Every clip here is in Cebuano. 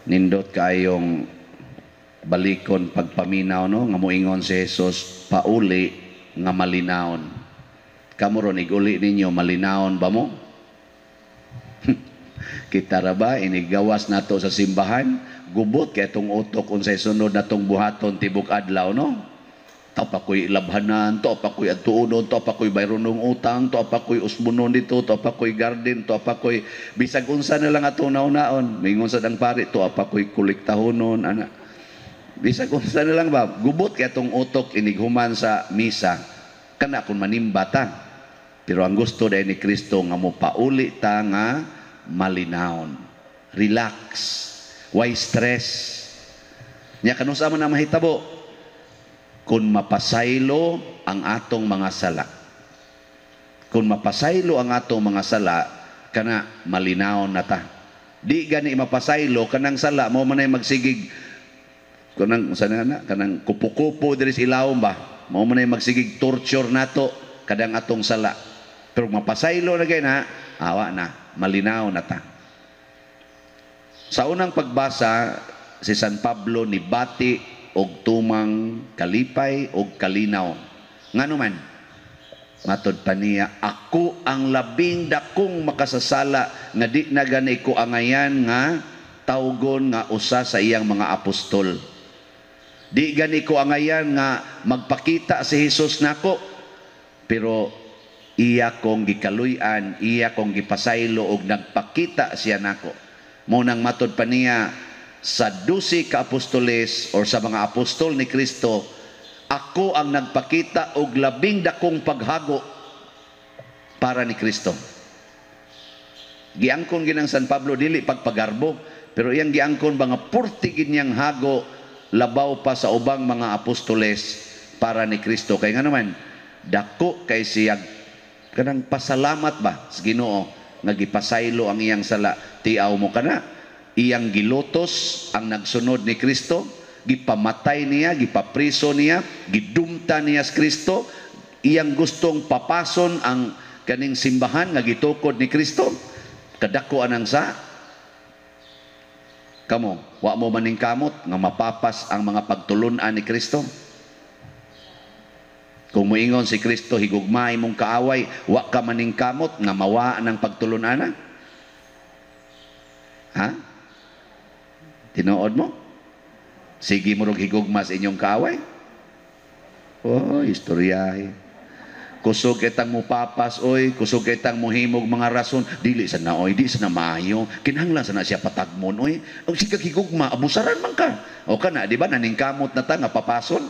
Nindot kaayong balikon pagpaminaw, no, nga moingon si Jesus, "Pauli nga malinawon." Kamo ron, iguli ninyo, malinawon ba mo? Kita ra ba inigawas nato sa simbahan, gubot kay atong utok unsay sunod natong buhaton tibok adlaw, no? To pa ko'y labhanan, to pa ko'y adtuonon, to pa ko'y bayronong utang, to pa ko'y usbunon dito, to pa ko'y garden, to pa ko'y bisag unsa na lang atong naunaon. Mingon sa dang pare, to pa ko'y kolektahonon, ana. Bisag unsa na lang ba, gubot kay atong utok inighuman sa misa. Kana kung manimba ta. Pero ang gusto dahil ni Kristo nga mo pauli ta nga malinawon. Relax. Why stress? Nya kanus-a man na mahitabo? Kung mapasaylo ang atong mga sala. Kung mapasaylo ang atong mga sala, kana malinawon na ta. Di gani mapasaylo kanang sala mo man ay magsigig kanang sa na kanang kupo-kupo diri sa ilawom ba. Mao man ay magsigig torture nato kadang atong sala. Pero mapasaylo na gay na, awa na, malinaw na ta. Sa unang pagbasa, si San Pablo ni bati og tumang kalipay og kalinaw. Ngano man? Matod pa niya, "Ako ang labing dakong makasasala nga di na gani ko angayan nga tawgon nga usa sa iyang mga apostol. Di gani ko angayan nga magpakita si Jesus nako, pero iya kong gikaluy-an, iya kong gipasaylo og nagpakita siya nako." Mo nang matod pa niya, sa 12 ka apostoles or sa mga apostol ni Kristo, ako ang nagpakita og labing dakong paghago para ni Kristo. Giangkon ginang San Pablo dili pagpagarbo, pero iyang giangkon ba nga purti gid niyang hago labaw pa sa ubang mga apostoles para ni Kristo. Kay nga naman, dako kay siya kanang pasalamat ba sa Ginoo nga gipasaylo ang iyang sala. Tiaw mo kana, iyang gilutos ang nagsunod ni Kristo, gipamatay niya, gipapriso niya, gidumta niya sa Kristo, iyang gustong papason ang kaning simbahan nga gitukod ni Kristo. Kadako anang sa kamo, wa mo maningkamot nga mapapas ang mga pagtulun-an ni Kristo? Kung moingon si Kristo, "Higugmay mong kaaway," wa ka maningkamot nga mawa ng pagtulun-ana? Ha? Tinuod mo? Sige mo rog higugma sa inyong kaaway? Oh, istorya. Kusog kitang mupapas, oy, kusog kitang muhimog mga rason, dili sa na, oy, di sa na maayo, kinahanglan sa na siya patagmon, oy. Og sige higugma, abusaran man ka. O kana, di ba, naningkamot na ta nga papason?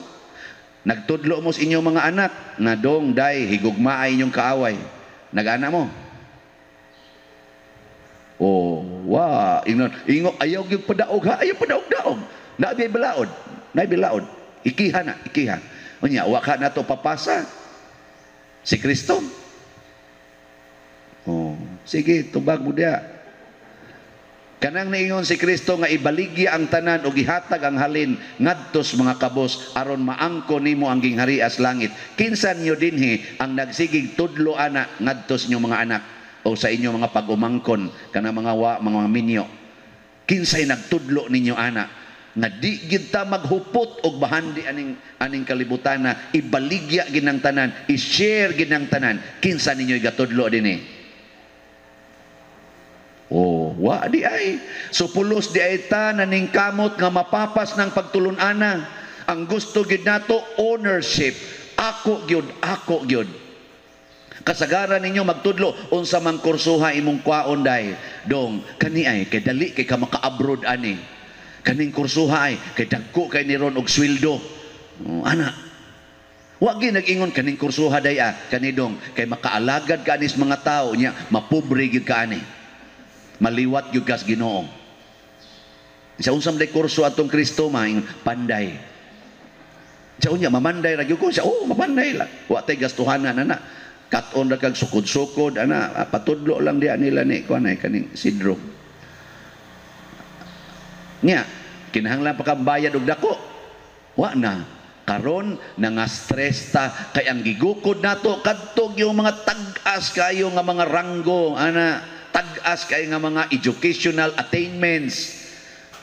Nagtudlo mo sa inyong mga anak nga dong day higugma ay inyong kaaway. Nag-ana mo? Oh, wa, ingon, ingo ayaw gyud padaog ha, ayaw padaog-daog. Nabi balaod, nabi balaod. Ikiha na, ikiha. Unya, wa ka na to papasa si Kristo. Oh, sige, tubag mo diya. Kanang niingon si Kristo nga ibaligya ang tanan ug ihatag ang halin ngadto sa mga kabos aron maangko nimo ang gingharias langit. Kinsa niyo dinhi ang nagsigig tudlo ana ngadto sa inyong mga anak o sa inyong mga pag-umangkon, kanang mga wa, mga minyo? Kinsay nagtudlo ninyo ana nga di gid ta maghupot og bahandi aning aning kalibutana, ibaligya gid ang tanan, i-share gid ang tanan? Kinsa ninyo gatudlo dinhi? Oh, wa di ay. So pulos di ay ta naningkamot nga mapapas ng pagtulun-ana. Ang gusto gid nato, ownership. Ako gyud, ako gyud. Kasagaran ninyo magtudlo unsa man kursuha imong kwaon day. Dong, kani ay kay dali kay ka maka-abroad ani. Kaning kursuha ay kay dagko kay ni ron og sweldo. Oh, ana. Wa gyud nag-ingon kaning kursuha day ah, kani dong kay makaalagad ka anis mga tao nya mapobre gyud ka ani. Maliwat gyud kas Ginoo. Sa unsam day kurso atong Kristo maing panday. Sa unya mamanday ra gyud ko siya. Oh, mamanday lang. Wa tay gastuhanan ana. Kat-on ra kag sukod-sukod ana, patudlo lang diya nila ni kuan ay kaning Sidro. Nya, kinahanglan pa kang bayad og dako. Wa na. Karon nanga stress ta kay ang gigukod nato kadto yung mga tag-as kayo nga mga ranggo ana, tag-as kay nga mga educational attainments.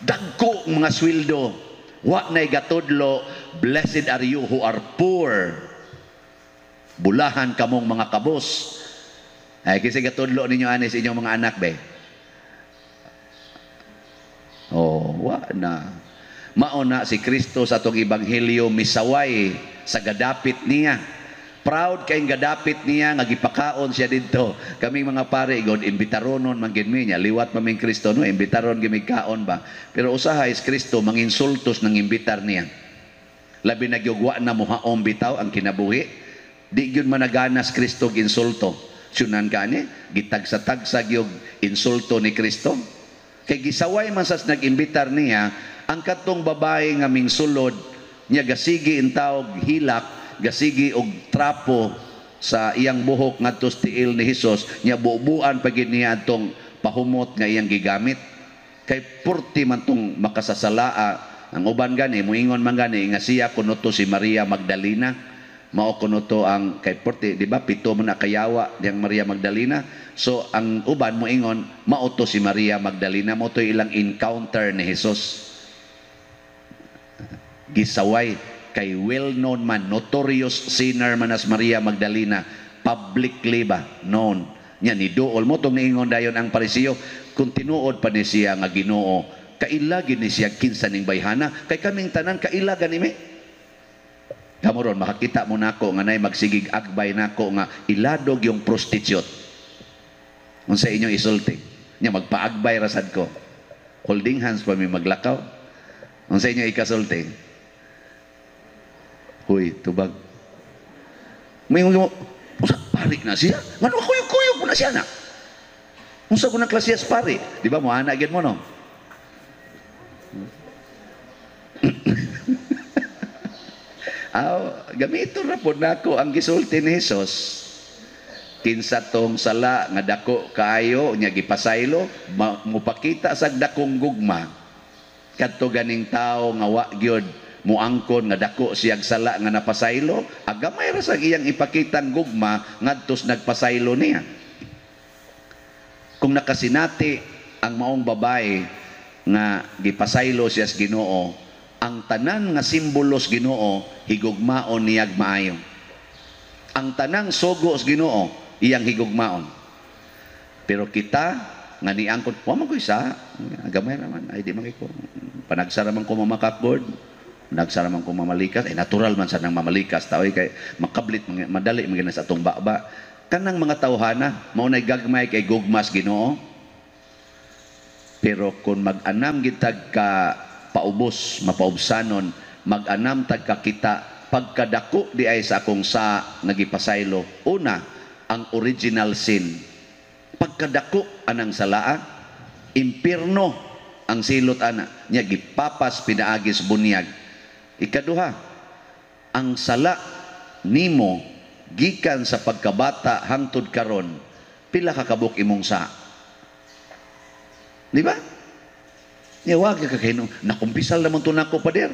Dagko mga sweldo. Wa nay gatudlo, "Blessed are you who are poor." Bulahan kamong mga kabos. Ay, kasi gatudlo ninyo ani sa inyong mga anak, be. Oh, wa na. Mao na si Kristo sa atong ebanghelyo misaway sa gadapit niya. Proud kay gadapit niya nga gipakaon siya didto. Kaming mga pare god imbitaronon man gid mi niya, liwat man ming Kristo, no, imbitaron gid kaon ba. Pero usahay is Kristo manginsultos nang imbitar niya. Labi na gyud wa na mohaom bitaw ang kinabuhi. Di gyud managanas Kristo insulto. Sunan ka ni gitagsa-tagsa gyud insulto ni Kristo. Kay gisaway man sa nag-imbitar niya ang katong babae nga mingsulod niya, gasigi intawog hilak, gasigi og trapo sa iyang buhok ngadto sa tiil ni Hesus niya, bubuan pa gid niya atong pahumot nga iyang gigamit. Kay purti man tong makasasalaa. Ang uban gani muingon man gani nga siya kuno to si Maria Magdalena, mao kuno to ang kay purti, di ba, pito man na kayawa diyang Maria Magdalena. So ang uban moingon mao to si Maria Magdalena, mao to ilang encounter ni Hesus. Gisaway kay well known man, notorious sinner man as Maria Magdalena, publicly ba known nya. Ni duol mo tong niingon dayon ang Parisiyo, kung tinuod pa ni siya nga Ginoo, kaila gid ni siya kinsa ning bayhana, kay kaming tanan kaila gani mi. Kamo ron makakita mo nako nga nay magsigig agbay nako nga iladog yung prostitute, unsa inyong isulti nya? Magpaagbay rasad ko, holding hands pa mi maglakaw, unsa inyo ikasulti? Huy, tubag. May mo, usa pari na siya. Ngano kuyog-kuyog mo na siya na? Unsa ko ng klasiyas pari? Di ba mo ana gyud mo, no? Aw, gamito ra pod nako ang gisulti ni Hesus. Kinsa tong sala nga dako kaayo nya gipasaylo, mupakita sa dakong gugma. Kadto ganing tawo nga wa gyud muangkon nga dako siyag sala nga napasaylo, agamay ra sa iyang ipakitang gugma ngadtos nagpasaylo niya. Kung nakasinati ang maong babae nga gipasaylo siya sa Ginoo, ang tanan nga simbolos Ginoo higugmaon niyag maayo. Ang tanang sugo sa Ginoo iyang higugmaon. Pero kita nga niangkon, wa man koy sa gamay ra man, ay di man ko panagsara man ko mamakakgod, nagsara man ko mamalikas, ay natural man sa nang mamalikas tao kay makablit madali man sa atong baba. Kanang mga tawhana mao nay gagmay kay gugmas Ginoo. Pero kung mag-anam gitag ka paubos, mapaubsanon, mag-anam tag ka kita pagkadako di ay sa akong sa nagipasaylo. Una, ang original sin. Pagkadako anang salaa, impierno ang silot ana nya gipapas pinaagis bunyag. Ikaduha, ang sala nimo gikan sa pagkabata hangtod karon, pila ka kabuk imong sa? Di ba? Nya wag ka kahinong, nakumpisal naman to nako, pader.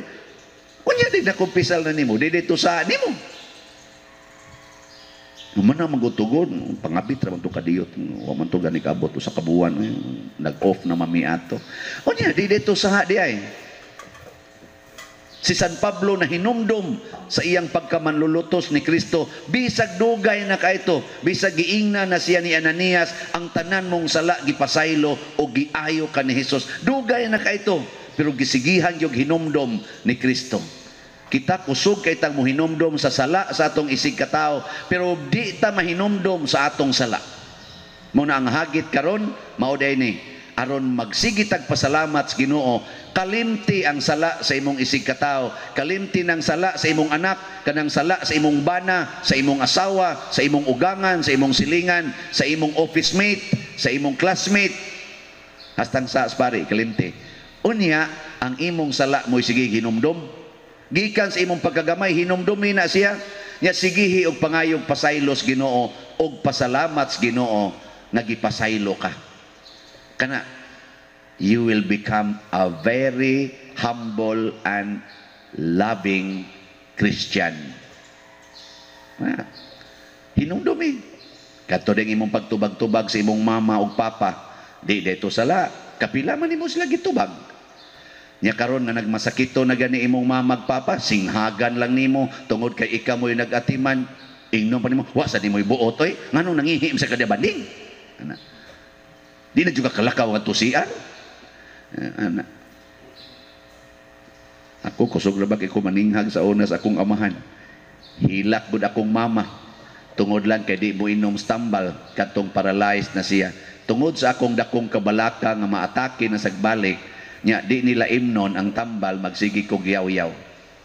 Unya di nakumpisal na nimo, di dito sa nimo. Man na magutugod, pangabit ra man to kadiyot, wa man to gani kaabot sa kabuan, nag-off na mami ato. Unya di dito sa di ay. Si San Pablo na hinumdum sa iyang pagkamanlulutos ni Kristo, bisag dugay na kaito, bisag giingna na siya ni Ananias, ang tanan mong sala gipasaylo o giayo ka ni Hesus. Dugay na kaito, pero gisigihan yung hinumdum ni Kristo. Kita kusog kay tang mohinumdum sa sala sa atong isig katao, pero di ta mahinumdum sa atong sala. Muna ang hagit karon mao day ni aron magsigitag pasalamat sa Ginoo, kalimti ang sala sa imong isig katao, kalimti ng sala sa imong anak, kanang sala sa imong bana, sa imong asawa, sa imong ugangan, sa imong silingan, sa imong office mate, sa imong classmate, hastang sa pare kalimti. Unya ang imong sala mo'y sige hinumdum. Gikan sa imong pagkagamay hinumdumi na siya. Nya sigihi og pangayog pasaylos Ginoo og pasalamat sa Ginoo nga gipasaylo ka. Kana you will become a very humble and loving Christian. Ah, hinumdumi. Kadto ding imong pagtubag-tubag sa imong mama ug papa, di dito sala, kapila man nimo sila gitubag. Nya karon nga nagmasakito na gani imong mama ug papa, singhagan lang nimo tungod kay ikaw mo'y nag-atiman. Ingnon pa nimo, wa sa nimo'y buot oy, nganong nangihi sa kadabanding? Ana. Di na juga kalakaw nga tusian. Ana. Ako kusog ra ba kay ko maninghag sa una sa akong amahan. Hilak gud akong mama. Tungod lang kay di mo inom stambal katong paralyzed na siya. Tungod sa akong dakong kabalaka nga maatake na sagbalik, nya di nila imnon ang tambal, magsige kog yaw-yaw.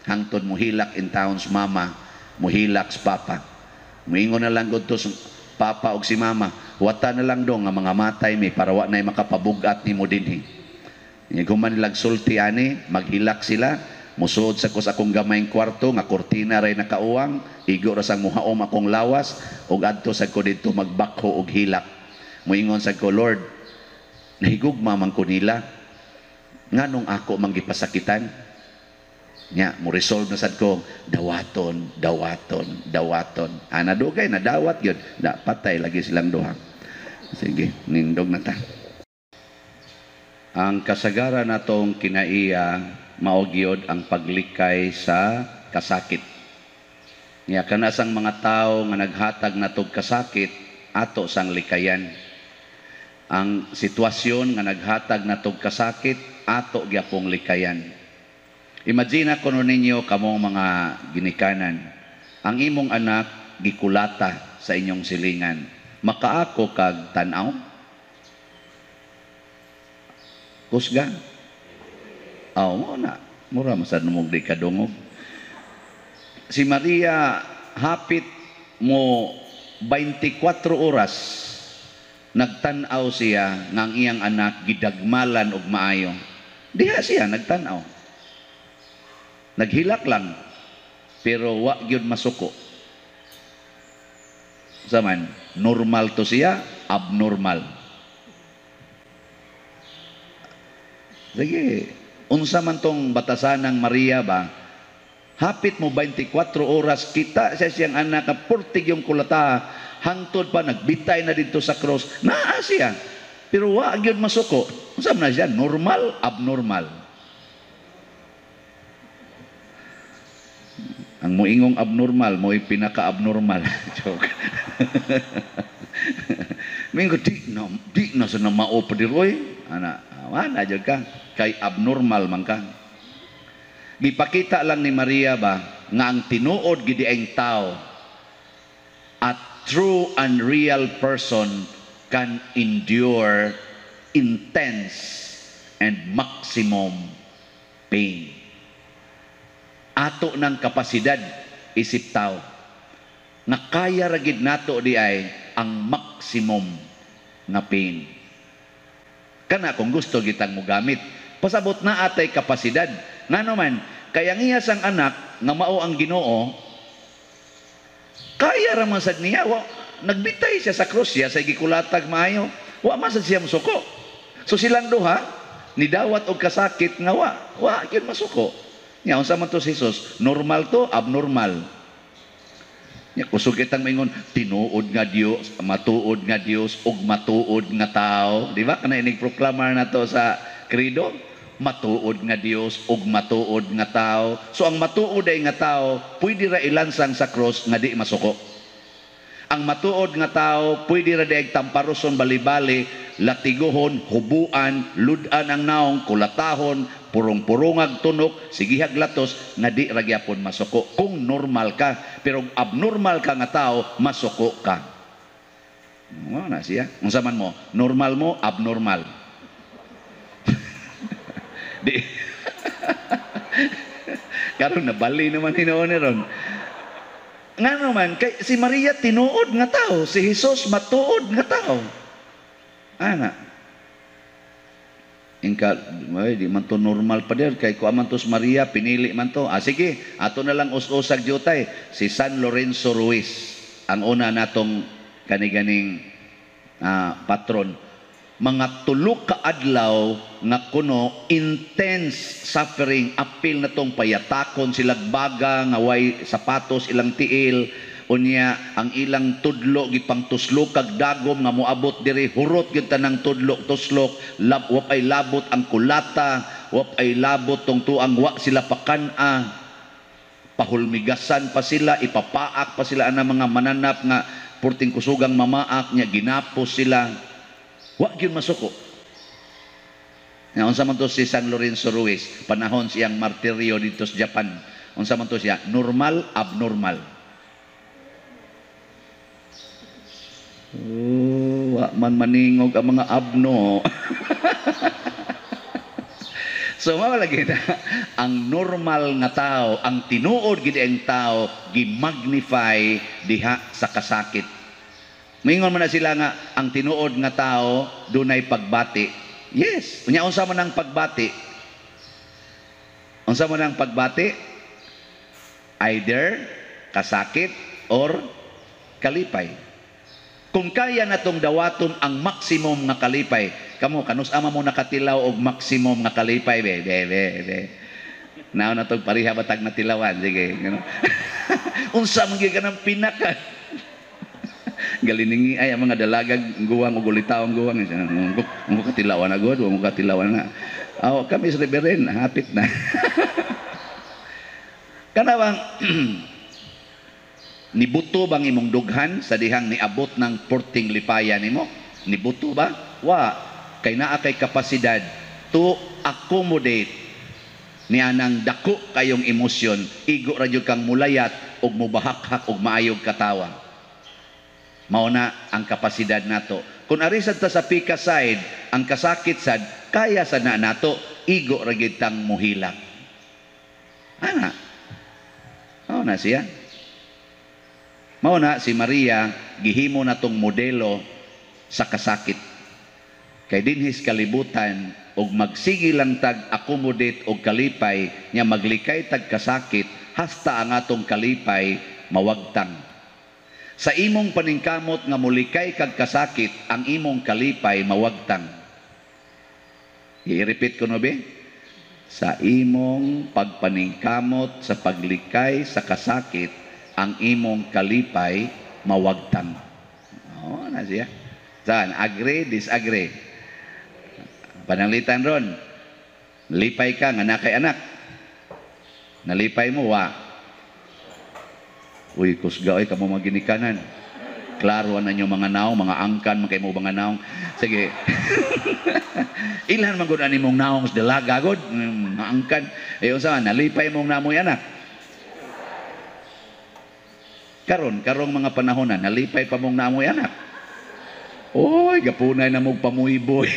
Hangtod muhilak in towns mama, muhilak sa papa. Muingon na lang gud to papa og si mama, wata na lang dong nga mga matay mi para wa nay makapabugat nimo dinhi. Nya guman nilag sulti ani, maghilak sila, musuod sa ko sa akong gamayng kwarto nga kortina ray nakauwang, igo ra sang muhaom akong lawas ug adto sad ko didto magbakho og hilak. Muingon sad ko, Lord, nahigugma man ko nila, nganong ako man gipasakitan? Nya mo resolve na sad ko, dawaton, dawaton, dawaton. Ana dugay na dawat gyud, da patay lagi silang duha. Sige, nindog na ta. Ang kasagaran natong kinaiya mao gyud ang paglikay sa kasakit. Nya kana sang mga tawo nga naghatag natog kasakit, ato sang likayan. Ang sitwasyon nga naghatag natog kasakit, ato gyapong likayan. Imagine kuno ninyo kamong mga ginikanan, ang imong anak gikulata sa inyong silingan. Makaako kag tan-aw? Kusga? Aw, mo na. Mura masad mong di kadungog. Si Maria hapit mo 24 oras nagtan-aw siya nga ang iyang anak gidagmalan og maayo. Diha siya nagtan-aw. Naghilak lang pero wa gyud masuko. Saman, normal to siya, abnormal. Sige, unsa man tong batasan ng Maria ba? Hapit mo 24 oras kita siya siyang anak nga purtig yung kulata, hangtod pa nagbitay na dito sa cross, naa siya. Pero wa gyud masuko. Unsa man na siya? Normal, abnormal. Ang moingong abnormal, mo'y pinaka-abnormal. Joke. Mingo, di na sa namao pa di roy. Ana, ana, jud ka. Kay abnormal man ka. Gipakita lang ni Maria ba, nga ang tinuod gidi ang tao, a true and real person can endure intense and maximum pain. Ato ng kapasidad isip tao nga kaya ra gid nato di ay ang maximum nga pain. Kana kung gusto gitang mogamit, pasabot na atay kapasidad. Ngano man kay ang iya sang anak nga mao ang Ginoo, kaya ra man sad niya. Wa, nagbitay siya sa krus, siya sa gikulatag maayo, wa man sad siya mosuko. So silang duha nidawat og kasakit nga wa gyud masuko. Nya unsa man to si Jesus? Normal to, abnormal. Nya kusog kitang maingon tinuod nga Dios, matuod nga Dios ug matuod nga tao, di ba? Kana inig proklamar nato sa credo, matuod nga Dios ug matuod nga tao. So ang matuod ay nga tao, pwede ra ilansang sa cross nga di masuko. Ang matuod nga tao, pwede ra diay tamparoson bali-bali, latiguhon, hubuan, ludan ang naong, kulatahon, purong-purongag tunok, sigihag latos, nga di ra gyapon masuko. Kung normal ka, pero abnormal ka nga tao, masuko ka. Mo na siya. Unsa man mo? Normal mo, abnormal. Di. Karon nabali naman hinuon ni ron. Ngano man kay si Maria tinuod nga tao, si Jesus matuod nga tao. Ana. Ingka, ay, di man to normal pa dir kay kuha man to si Maria, pinili man to. Ah, sige, ato na lang us-usag jutay si San Lorenzo Ruiz, ang una natong kaniganing patron. Mga tulo ka adlaw nga kuno intense suffering, apil na tong payatakon silag baga nga way sapatos ilang tiil, unya ang ilang tudlo gipangtuslok kag dagom nga moabot diri, hurot gyud tanang tudlo tuslok, lab, wa pay labot ang kulata, Wa ay labot tong tuang wa sila pakan-a. Pahulmigasan pa sila, ipapaak pa sila ana mga mananap nga purting kusugang mamaak nya, ginapos sila. Wa gyud masuko. Nga unsa man to si San Lorenzo Ruiz, panahon siyang martiryo dito sa Japan. Unsa man to siya? Normal, abnormal. Oh, wa man maningog ang mga abno. So mao lagi na ang normal nga tao, ang tinuod gid ang tao gi-magnify diha sa kasakit. Moingon man na sila nga ang tinuod nga tao dunay pagbati. Yes, unya unsa man ang pagbati? Unsa man ang pagbati? Either kasakit or kalipay. Kung kaya natong dawaton ang maximum nga kalipay, kamo kanus ama mo nakatilaw og maximum nga kalipay, be be be be. Nao na tog pareha batag natilawan, sige. Unsa man gyud kanang pinaka galiningi ay ang mga dalagag guwang og ulitawang guwang, mo katilawan na god, mo katilawan na. Aw kami sa Reverend, hapit na. Kana bang nibuto bang imong dughan sa dihang niabot ng porting lipaya nimo? Nibuto ba? Wa. Kay naa kay kapasidad to accommodate niya nang dako kayong emosyon, igo ra jud kang mulayat og mubahakhak og maayog katawa. Mao na ang kapasidad nato. Kung ari sad ta sa pika side, ang kasakit sad kaya sad na nato, igo ra gyud tang muhilak. Ana. Mao na siya. Mao na si Maria gihimo natong modelo sa kasakit. Kay dinhis kalibutan og magsige lang tag accommodate og kalipay nya maglikay tag kasakit hasta ang atong kalipay mawagtang. Sa imong paningkamot nga mulikay kag kasakit, ang imong kalipay mawagtang. I-repeat ko no be? Sa imong pagpaningkamot sa paglikay sa kasakit, ang imong kalipay mawagtang. Oo, na siya. Saan? Agree, disagree? Pananglitan ron, lipay ka nga nakay anak. Nalipay mo, wa. Uy, kusga, oy, kamo maginikanan. Klaro na nyo mga naong, mga angkan, mga kayo mga naong. Sige. Ilan man gud ani mong naong sa dalaga, gud, mga angkan. Ayon sa, nalipay mong namoy anak. Karon, karong mga panahon na, nalipay pa mong namoy anak. Oy, gapunay na mong pamuyboy.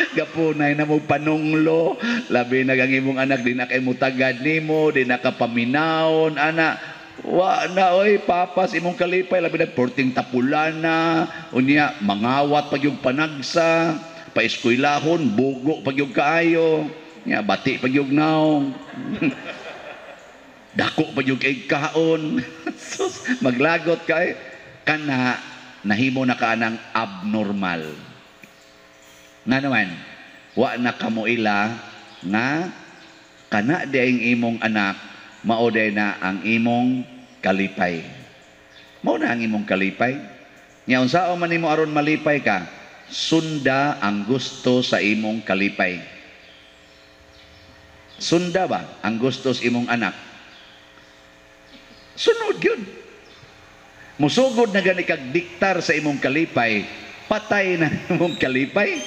Gapunay na mong panunglo. Labi na ang imong anak, di na kay mutagad nimo, di na ka paminawon, anak. Wa na, oy, papas imong kalipay, labi na porting tapulana, unya mangawat pag yung panagsa, paeskwelahon, bugo pag yung kaayo, nya bati pag yung naong. Dako pa yung kay kaon. Sus, maglagot kay kana nahimo na ka ng abnormal. Nga naman, wa na kamo ila nga kana di ang imong anak, mao day na ang imong kalipay. Mao na ang imong kalipay. Nya unsaon man nimo aron malipay ka, sunda ang gusto sa imong kalipay. Sunda ba ang gusto sa imong anak? Sunod yun. Musugod na gani kag diktar sa imong kalipay, patay na imong kalipay.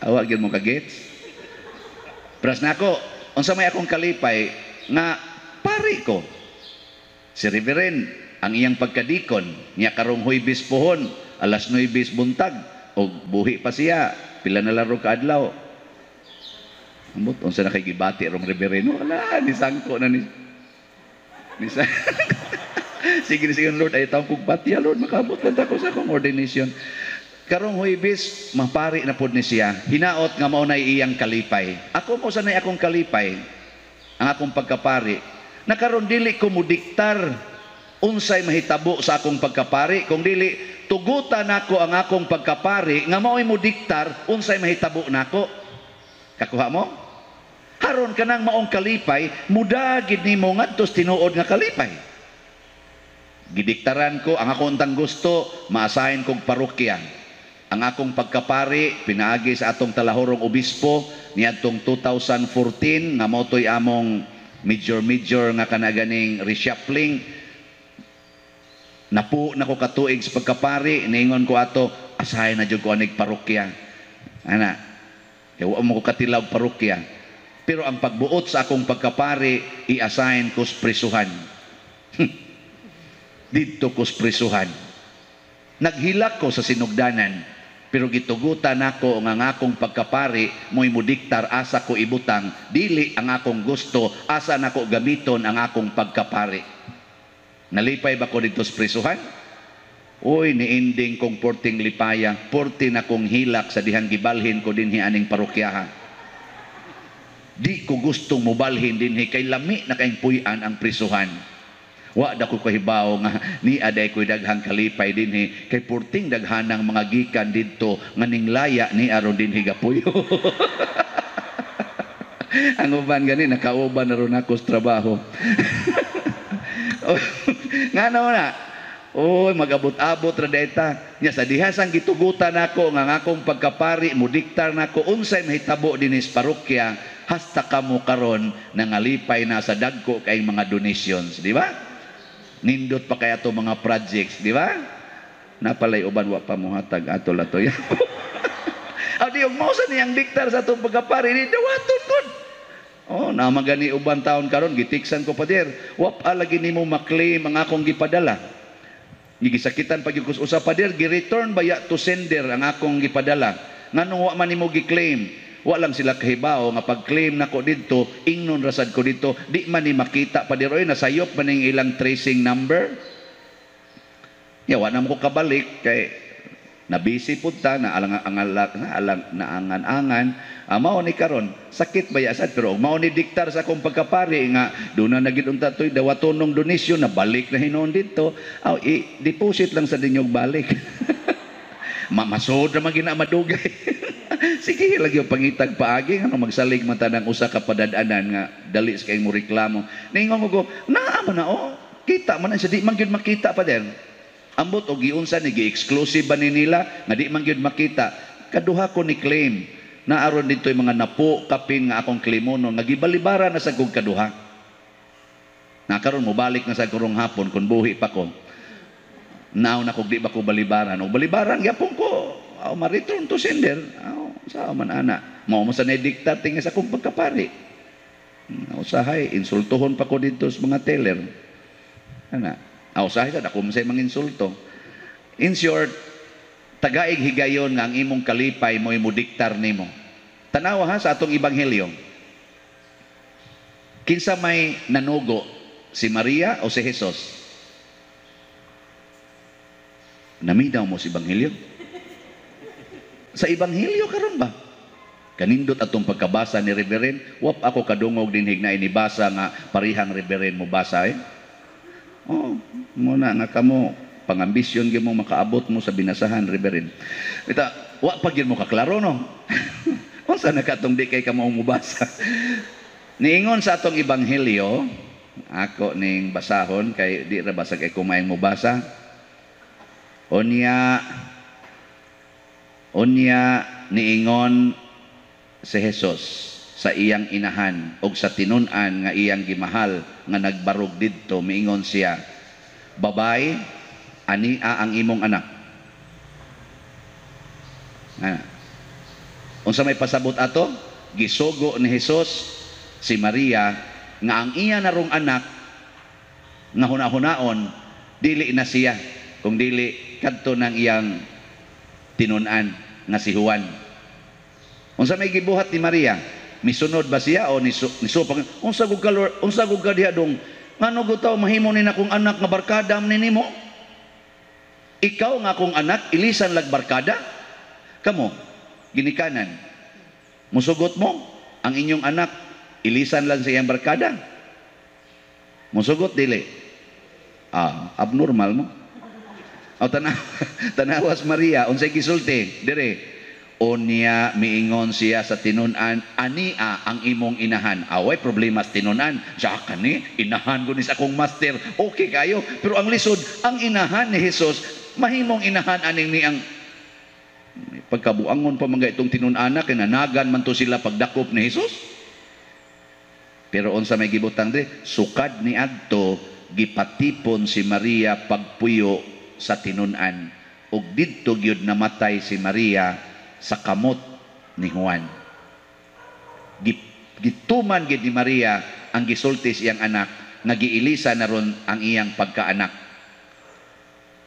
Awa gyud mo kagets. Pras nako, unsa may akong kalipay nga pari ko. Si Reverend ang iyang pagkadikon niya karong Huwebes pohon, alas 9 buntag og buhi pa siya, pila na laro ka adlaw. Ambot unsa na kay gibati rong Reverend? Wala ni sangko na ni. Ni. Sige, sige Lord, ay taong kong patiya, Lord, makabot lang ako sa akong ordination. Karong Huwebes, mapari na pod ni siya. Hinaot nga mao nay iyang kalipay. Ako mo sanay akong kalipay, ang akong pagkapari. Nakaron dili ko mudiktar unsay mahitabo sa akong pagkapari, kung dili tugutan nako ang akong pagkapari nga mao'y mudiktar unsay mahitabo nako. Kakuha mo? Haron kanang maong kalipay, mudagid nimo ngadto sa tinuod nga kalipay. Gidiktaran ko ang akong tang gusto, maasahin kog parokya. Ang akong pagkapari pinaagi sa atong talahorong obispo niadtong 2014 nga mao toy among major major nga kanaganing reshuffling. Napo na ko katuig sa pagkapari, niingon ko ato, asahay na jud ko anig parokya. Ana, kay wa mo ko katilaw parokya. Pero ang pagbuot sa akong pagkapari, i-assign ko sa prisuhan. Didto ko sa prisuhan. Naghilak ko sa sinugdanan, pero gitugutan nako nga ang akong pagkapari mo'y mudiktar asa ko ibutang, dili ang akong gusto, asa nako gamiton ang akong pagkapari. Nalipay ba ko dito sa prisuhan? Uy, niinding kong porting lipaya, porti na kong hilak sa dihang gibalhin ko dinhi aning parokyaha. Di ko gustong mubalhin dinhi kay lami na kayong puy-an ang prisuhan. Wa da ko kahibaw nga ni aday ko'y daghang kalipay dinhi kay porting daghanang mga gikan didto nga ninglaya ni aron dinhi gapuyo. Ang uban gani nakauban na ron ako sa trabaho. Ngano na? Oy, magabot-abot ra dayta. Nya sa diha sang gitugutan nako nga ang akong pagkapari mudiktar nako unsay mahitabo dinhi sa parokya hasta kamo karon nangalipay na sa dagko kay mga donations, di ba? Nindot pa kaya to mga projects, di ba? Napalay uban wa pa mohatag ato latoy. Adi og mao sa niyang diktar sa atong pagkapari ni dawaton gud. Oh, na magani uban taon karon gitiksan ko pader. Wa pa lagi nimo maklaim ang akong gipadala. Gisakitan pa gyud ko usa pader, gi-return baya to sender ang akong gipadala. Nganong wa man nimo gi-claim? Wa lang sila kahibaw nga pag-claim nako didto, ingnon rasad ko didto, di man ni makita pader oy, nasayop man ning ilang tracing number. Ya wa na mo ko kabalik kay nabisi pud ta na alang angalak na alang naangan-angan. Mao ni karon sakit ba ya sad, pero mao ni diktar sa akong pagkapari nga doon na nagid unta toy dawatonong donasyon na balik na hinuon didto. Aw, i-deposit lang sa dinyog balik. Mamasod ra man gina madugay. Sige lagi yung pangitag paagi ano magsalig man tanang usa ka padad-anan nga dali sa kay mo reklamo. Ningon ko naa man na oh, kita man na siya, di man gyud makita pa din. Ambot og giunsa ni gi-exclusive ba ni nila nga di man gyud makita. Kaduha ko ni claim na aron dito yung mga napo kapin nga akong claimonon nga gibalibara na sa kog kaduha. Na karon mobalik na sa karong hapon kun buhi pa ko. Naaw na kog di ba ko balibaran. O balibaran gyapon ko. Aw, ma-return to sender. Aw, sa man ana. Mao mo sa diktar tinga sa akong pagkapari. Usahay insultuhon pa ko dito sa mga teller. Ana. Aw, usahay sad ako man say manginsulto. In short, tagaig higayon nga ang imong kalipay mo'y mudiktar nimo. Tanawa ha sa atong ebanghelyo. Kinsa may nanugo, si Maria o si Jesus? Namidaw mo sa ebanghelyo? Sa ebanghelyo karon ba? Kanindot atong pagkabasa ni Reverend, wap ako kadungog dinhig na inibasa nga parihang Reverend mo basa eh. Oh, muna nga kamo pangambisyon gyud mo makaabot mo sa binasahan Reverend. Ita, wa pa gyud mo kaklaro no. Unsa na katong di kay kamo mobasa? Niingon sa atong ebanghelyo, ako ning basahon kay di ra basa kay kumain mo basa. Unya unya niingon si Jesus sa iyang inahan og sa tinun-an nga iyang gimahal nga nagbarog didto, miingon siya, "Babay, ania ang imong anak." Ah. Unsa may pasabot ato? Gisugo ni Jesus si Maria nga ang iya narong anak nga huna-hunaon dili na siya kung dili kadto ng iyang tinun-an nga si Juan. Unsa may gibuhat ni Maria? Misunod ba siya o nisupang? Unsa gud ka Lord? Unsa gud ka diha dong? Ngano gud taw mahimo ni nakong anak nga barkada man nimo? Ikaw nga akong anak ilisan lag barkada? Kamo ginikanan. Musugot mo ang inyong anak ilisan lang sa iyang barkada? Musugot dili? Ah, abnormal mo. O tanawas Maria unsay gisulti dire? Unya miingon siya sa tinun-an, ania ang imong inahan. Away problema sa tinun-an. Siya kani inahan ko ni sa akong master. Okay kayo, pero ang lisod ang inahan ni Jesus mahimong inahan aning ni ang Pagkabuangon pa mga itong tinun-ana kay nanagan man to sila pagdakop ni Hesus. Pero unsa may gibutang diri, sukad ni adto gipatipon si Maria pagpuyo sa tinun-an, ug didto gyud namatay si Maria sa kamot ni Juan. Gituman gid ni Maria ang gisulti sa iyang anak nga giilisa na ron ang iyang pagkaanak.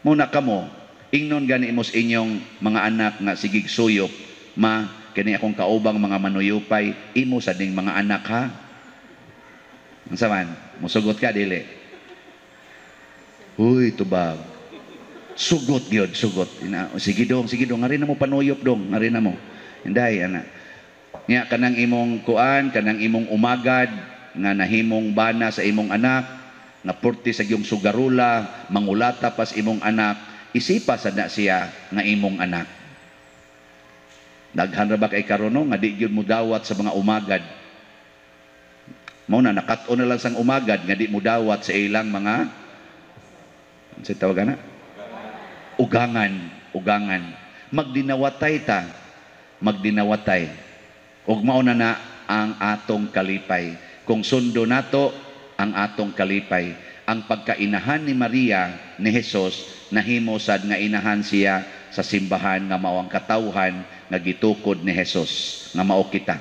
Muna kamo, ingnon gani mo sa inyong mga anak nga sigig suyop, "Ma, kini akong kaubang mga manuyupay, imo sa ding mga anak ha." Unsa man, musugot ka dili? Uy, tubag. Sugot gyud, sugot. Ina, "Sige dong, sige dong, ngari na mo panuyop dong, ngari na mo." Hinday, ana. Nya kanang imong kuan, kanang imong umagad nga nahimong bana sa imong anak, nga purti sa iyong sugarula, mangulata pas imong anak, isipa sad na siya nga imong anak. Daghan ra ba kay karon, no, nga di gyud mo dawat sa mga umagad? Mao na nakat-on na lang sang umagad nga di mo dawat sa ilang mga, unsa tawag ana? Ugangan, ugangan. Magdinawatay ta, magdinawatay. Ug mao na na ang atong kalipay. Kung sundo nato ang atong kalipay, ang pagkainahan ni Maria ni Jesus, nahimo sad nga inahan siya sa simbahan nga mao ang katawhan nga gitukod ni Jesus nga mao kita.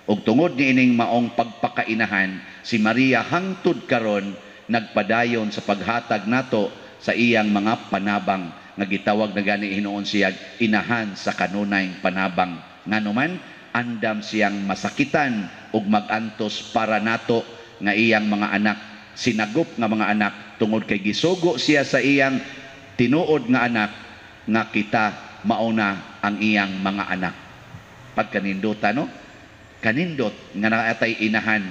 Ug tungod niining maong pagpakainahan, si Maria hangtod karon nagpadayon sa paghatag nato sa iyang mga panabang nga gitawag na gani hinuon siya inahan sa kanunayng panabang. Ngano man andam siyang masakitan ug magantos para nato nga iyang mga anak, sinagop nga mga anak, tungod kay gisugo siya sa iyang tinuod nga anak nga kita mauna ang iyang mga anak. Pagkaninduta, no? Kanindot nga naatay inahan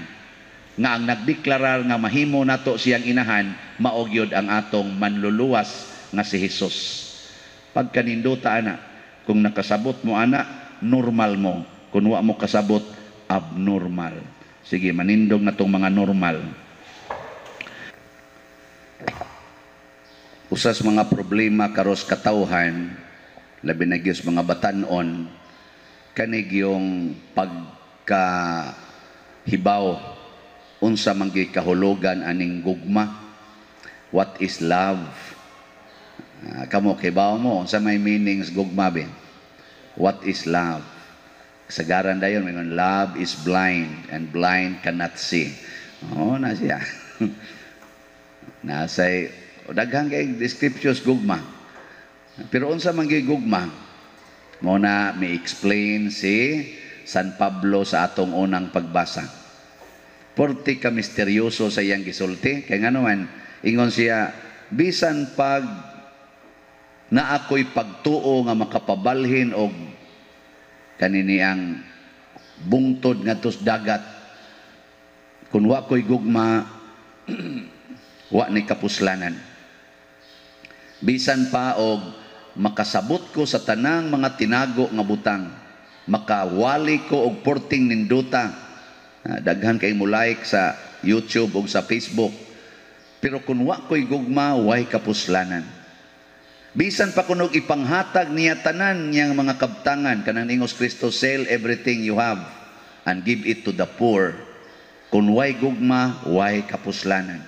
nga ang nagdeklarar nga mahimo nato siyang inahan mao gyud ang atong manluluwas nga si Hesus. Pagkaninduta ana, kung nakasabot mo ana, normal mo. Kung wa mo kasabot, abnormal. Sige, manindog na tong mga normal. Usas mga problema karos katawhan, labi na gyud sa mga batan-on, kanig yung pagkahibaw unsa man gyud kahulugan aning gugma. What is love? Kamo kibaw mo unsa may meanings gugma be? What is love? Kasagaran dayon may love is blind and blind cannot see. Oh, na siya. Nasay daghan kay descriptions gugma. Pero unsa man gyud gugma? Mo na may explain si San Pablo sa atong unang pagbasa. Porte ka misteryoso sa iyang gisulti kay ngano man ingon siya, bisan pag na ako'y pagtuo nga makapabalhin og kanini ang bungtod ngadto sa dagat, kun wa ko'y gugma, wa ni kapuslanan. Bisan pa og makasabot ko sa tanang mga tinago nga butang, makawali ko og porting ninduta, daghan kay mo like sa YouTube og sa Facebook, pero kun wa ko'y gugma, way kapuslanan. Bisan pa kunog ipanghatag niya tanan niyang mga kabtangan, kanang ingos Kristo, "Sell everything you have and give it to the poor." Kun way gugma, way kapuslanan.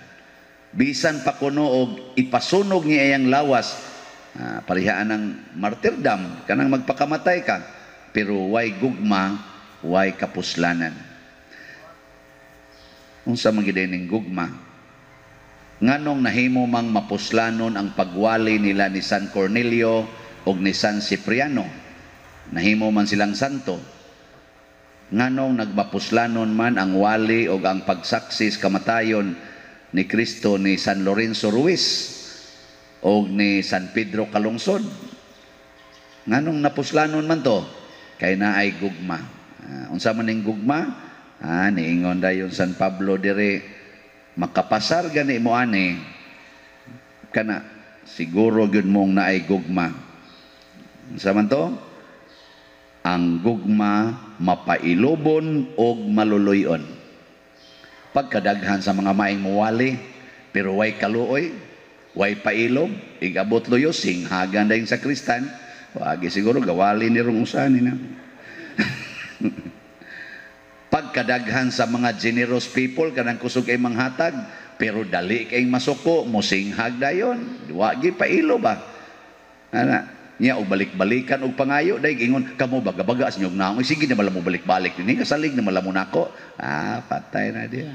Bisan pa kuno og ipasunog niya iyang lawas, parihaan ng martyrdom, kanang magpakamatay ka, pero way gugma, way kapuslanan. Unsa man gid ning gugma? Nganong nahimo mang mapuslanon ang pagwali nila ni San Cornelio og ni San Cipriano? Nahimo man silang santo. Nganong nagmapuslanon man ang wali og ang pagsaksis kamatayon ni Kristo ni San Lorenzo Ruiz og ni San Pedro Calungsod? Nganong napuslanon man to? Kay naay gugma. Unsa man ning gugma? Niingon dayon San Pablo dire, makapasar gani mo ani kana siguro gyud mong naay gugma. Unsa man to? Ang gugma mapailobon og maluluy-on. Pagkadaghan sa mga maing muwali pero way kaluoy, way pailob, igabot luyo singhagan dayon sa kristan. Wagi siguro gawali ni rong usani na. Pagkadaghan sa mga generous people, kanang kusog kay manghatag, pero dali kay masuko, mosinghag dayon. Wagi pailo ba? Ana, niya og balik-balikan og pangayo dai ingon kamo baga-baga sa inyong naong, sige na mo balik-balik dinhi kasalig na malamo nako. Ah, patay na diya.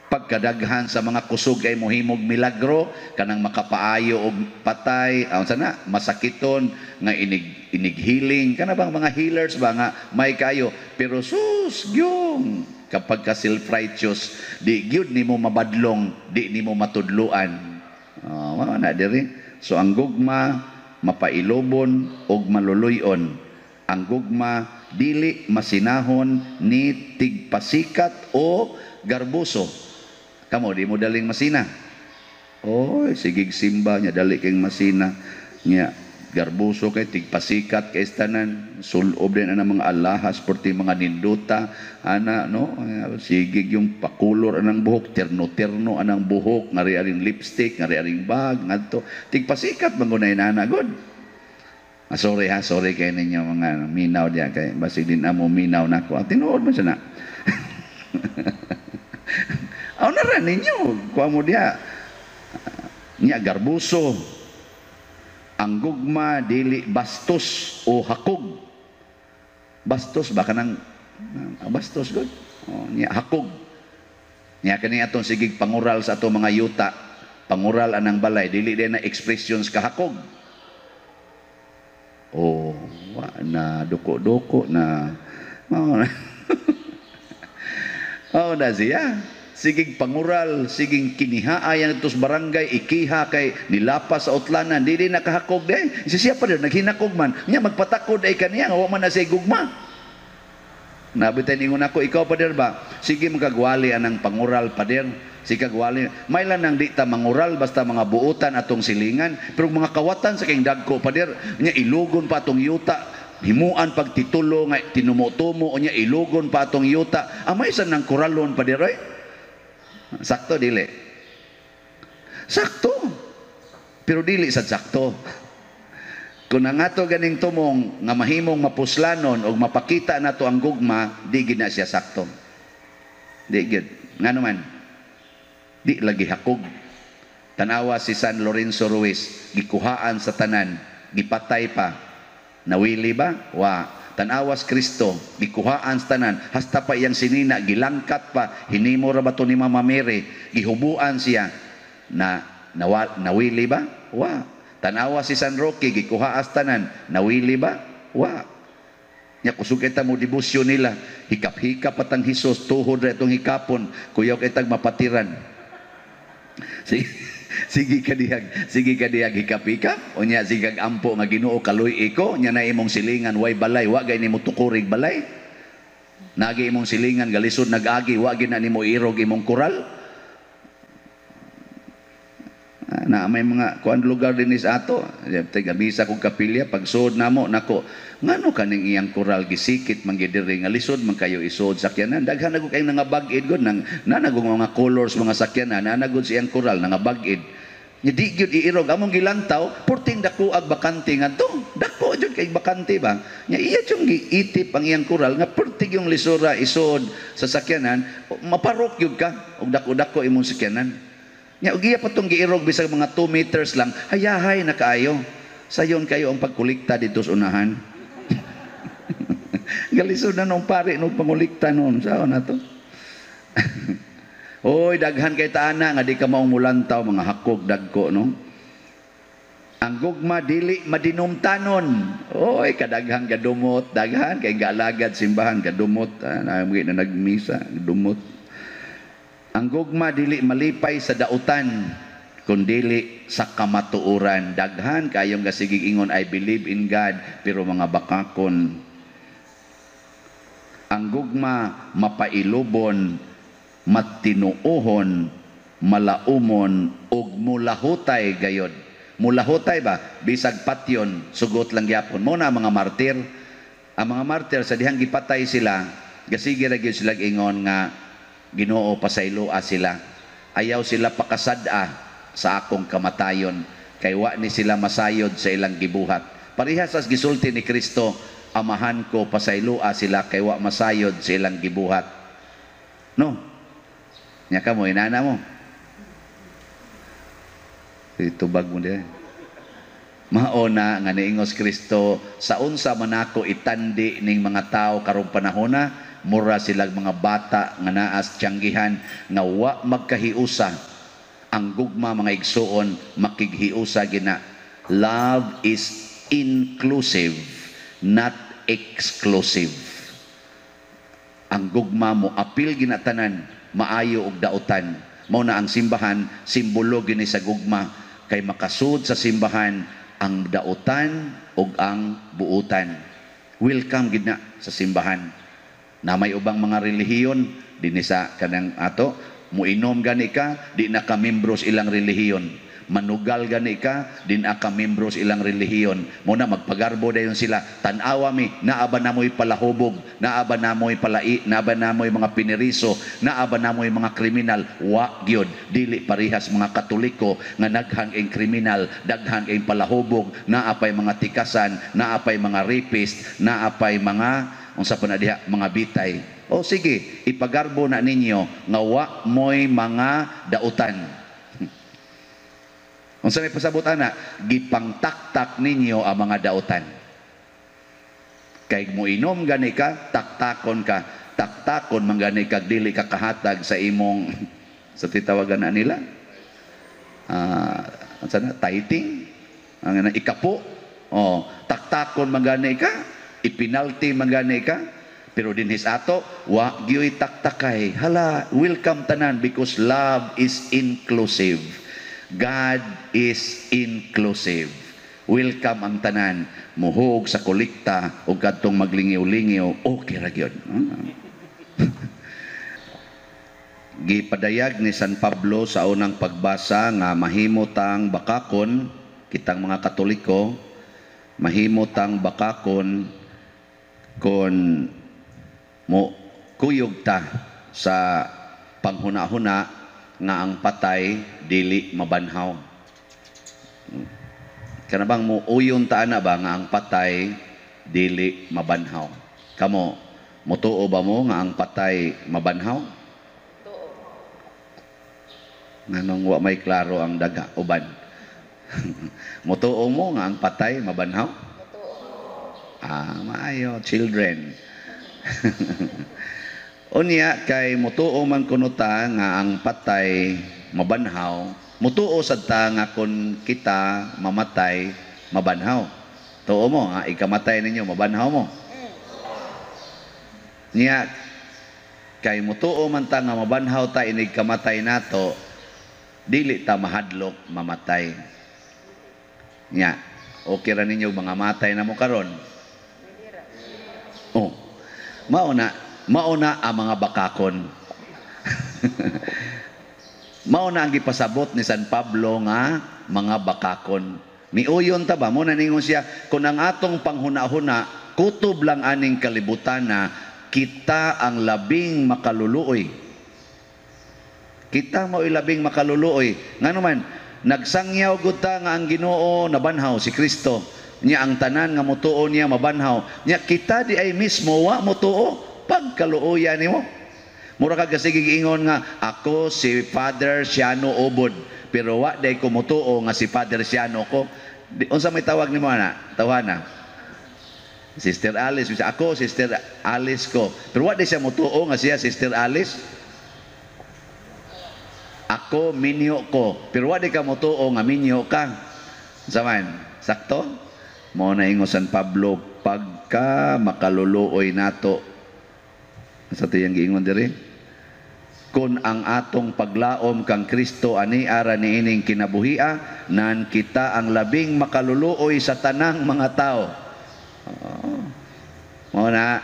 Pagkadaghan sa mga kusog kay mohimog milagro, kanang makapaayo og patay, unsa na masakiton nga inig inig healing, kana bang mga healers ba nga may kayo, pero sus gyung kapag ka self-righteous, di gyud nimo mabadlong, di nimo matudluan. Oh, mao na diri. So ang gugma mapailobon og maluluy-on. Ang gugma dili masinahon ni tigpasikat o garbuso. Kamo di mo daling masina. Oy, sigig simba nya dali kay masina. Nya garbuso kay tigpasikat kay tanan, sulob din ana mga alahas perti mga ninduta ana, no? Sigig yung pakulor anang buhok, terno-terno anang buhok, ngari aring lipstick, ngari aring bag ngadto tigpasikat man gunay nana good. Ah, sorry ha, sorry kay ninyo mga minaw diya kay basig din amo minaw nako. Ah, tinuod man siya na. Aw na ra ninyo, kuha mo diya. Nya garbuso. Ang gugma dili bastos o hakog. Bastos ba kanang bastos good? Oh, nya hakog. Nya kani atong sigig pangural sa ato mga yuta. Pangural anang balay dili din na expressions kahakog. Oh, wa na duko-duko na. Mao na. Oh, na siya. Sigig pangural, siging kinihaay ang tos barangay, ikiha kay nilapas sa utlanan, dili nakahakog day. Siya pa din naghinakog man. Nya magpatakod ay kaniya nga wa man na siya gugma. Nabitay ningon ako, ikaw pader ba? Sige magkagwali anang pangural pader. Sige kagwali. May lang nang di ta mangural basta mga buotan atong silingan, pero mga kawatan sa kayong dagko pader, nya ilugon pa atong yuta. Himuan pagtitulo nga tinumo-tumo nya ilugon pa atong yuta. Amay sa nang kuralon pader oy. Sakto dili. Sakto. Pero dili sa sakto. Kung ang ato ganing tumong nga mahimong mapuslanon o mapakita nato ang gugma, di gid na siya sakto. Di gid. Ngano man? Di lagi hakog. Tanawa si San Lorenzo Ruiz, gikuhaan sa tanan, gipatay pa. Nawili ba? Wa. Tanawas Kristo, gikuhaan sa tanan, hasta pa iyang sinina, gilangkat pa, hinimo ra ba to ni Mama Mary, gihubuan siya, na nawili ba? Wa. Tanawa si San Roque, gikuhaan sa tanan, nawili ba? Wa. Nya kusog kita mo debosyon nila, hikap-hikap patang Hesus, tuhod ra itong hikapon, kuyaw kitag mapatiran. Sige ka dihag hikap-hikap, unya sige kag ampo nga Ginoo kaluy iko, nya na imong silingan way balay, wa gay nimo tukurig balay. Nagi imong silingan galisod nag-agi, wa gyud na nimo irog imong kural. Na may mga kuan lugar dinhi sa ato, taga misa kog kapilya pagsuod namo nako, ngano kaning iyang kural gisikit man gyud diri nga lisod man kayo isuod sakyanan. Daghan na gud kay nangabag-id gud nang nanagong mga colors mga sakyanan, nanagod siyang kural nangabag-id. Nya di gyud iirog among gilantaw, porting dako ag bakante ngadto. Dako jud kay bakante ba. Nya iya jud giitip ang iyang kural nga pertig yung lisura isuod sa sakyanan, maparok gyud ka og dako-dako imong sakyanan. Nya og iya pa tong giirog bisag mga 2 meters lang, hayahay na kaayo. Sayon kayo ang pagkulikta dito sa unahan. Galisod na nung pare nung pangulikta noon. Saan na to? Oy, daghan kay taana nga di ka maong mulantaw mga hakog dagko, no? Ang gugma dili madinumtanon. Oy, kadaghang gadumot, daghan kay gaalagad simbahan gadumot, na na nagmisa, dumot. Ang gugma dili malipay sa dautan, kundili sa kamatuoran. Daghan kayong gasigig ingon I believe in God, pero mga bakakon. Ang gugma mapailubon, matinuohon, malaumon ug mulahutay gayod. Mulahutay ba? Bisag patyon, sugot lang gyapon. Mo na mga martir. Ang mga martir sa dihang gipatay sila, gasige ra gyud sila ingon nga Ginoo pasayloa sila. Ayaw sila pakasad-a sa akong kamatayon. Kay wa ni sila masayod sa ilang gibuhat. Parehas sa gisulti ni Kristo, "Amahan ko, pasayloa sila kay wa masayod sa ilang gibuhat." No? Nya ka mo, inana mo. Itubag mo diay. Mao na nga niingos Kristo, sa unsa man ako itandi ning mga tao karong panahona, mura silag mga bata nga naa sa tiyanggihan nga wa magkahiusa. Ang gugma, mga igsuon, makighiusa gina. Love is inclusive, not exclusive. Ang gugma mo apil gina tanan, maayo ug dautan. Mao na ang simbahan simbolo gini sa gugma, kay makasud sa simbahan ang dautan ug ang buutan. Welcome gid na sa simbahan. Na may ubang mga relihiyon dinhi sa kanang ato, muinom gani ka, di na ka membro sa ilang relihiyon. Manugal gani ka, di na ka membro sa ilang relihiyon. Mo na magpagarbo dayon sila, "Tan-awa mi, naa ba namoy palahubog, naa ba namoy palai, naa ba namoy mga piniriso, naa ba namoy mga kriminal?" Wa gyud. Dili parehas mga Katoliko nga daghang ing kriminal, daghang ing palahubog, naa pay mga tikasan, naa pay mga rapist, naa pay mga unsa pa na diha, mga bitay. O sige, ipagarbo na ninyo nga wa moy mga dautan. Unsa may pasabot ana? Gipangtaktak ninyo ang mga dautan. Kay moinom gani ka, taktakon ka. Taktakon man gani ka, dili ka kahatag sa imong sa titawagan na nila. Unsa na? Tithing? Ang ikapo. Oh, taktakon man gani ka, ipinalty man gani ka. Pero dinhi sa ato, wa gyoy taktakay. Hala, welcome tanan because love is inclusive. God is inclusive. Welcome ang tanan. Muhog sa kolekta o kadtong maglingiw-lingiw, okay ra gyud. Gipadayag ni San Pablo sa unang pagbasa nga mahimo tang bakakon, kitang mga Katoliko, mahimo tang bakakon kon mo kuyog ta sa panghuna-huna nga ang patay dili mabanhaw. Kana bang mo uyon ta ana ba nga ang patay dili mabanhaw? Kamo, mutuo ba mo nga ang patay mabanhaw? Tuo. Nganong wa may klaro ang daga uban? Mutuo mo nga ang patay mabanhaw? Mutuo. Ah, maayo, children. Unya kay mutuo man kuno ta nga ang patay mabanhaw, mutuo sad ta nga kun kita mamatay mabanhaw. Tuo mo nga ikamatay ninyo mabanhaw mo? Nya kay mutuo man ta nga mabanhaw ta inig kamatay nato, dili ta mahadlok mamatay. Nya okay ra ninyo mga matay na mo karon? Oh. Mao na ang mga bakakon. Mao na ang gipasabot ni San Pablo nga mga bakakon. Miuyon ta ba? Mo na ningon siya, kung ang atong panghuna-huna, kutob lang aning kalibutan na kita ang labing makaluluoy. Kita mao'y labing makaluluoy. Ngano man, nagsangyaw gud ta nga ang Ginoo nabanhaw, si Kristo. Nya ang tanan nga mutuo niya mabanhaw. Nya kita di ay mismo wa mutuo, pagkaluoya nimo. Mura ka kasi giingon nga ako si Father Siano Ubod, pero wa day ko mutuo nga si Father Siano ko. Di, unsa may tawag nimo ana? Tawhana. Sister Alice, bisa ako Sister Alice ko. Pero wa day siya mutuo nga siya Sister Alice. Ako minyo ko, pero wa day ka mutuo nga minyo ka. Unsa man? Sakto? Mao na ingon San Pablo, pagka makaluluoy nato. Sa tiyang giingon diri, kung ang atong paglaom kang Kristo ani ara niining kinabuhia, nan kita ang labing makaluluoy sa tanang mga tao. Oo. Mao na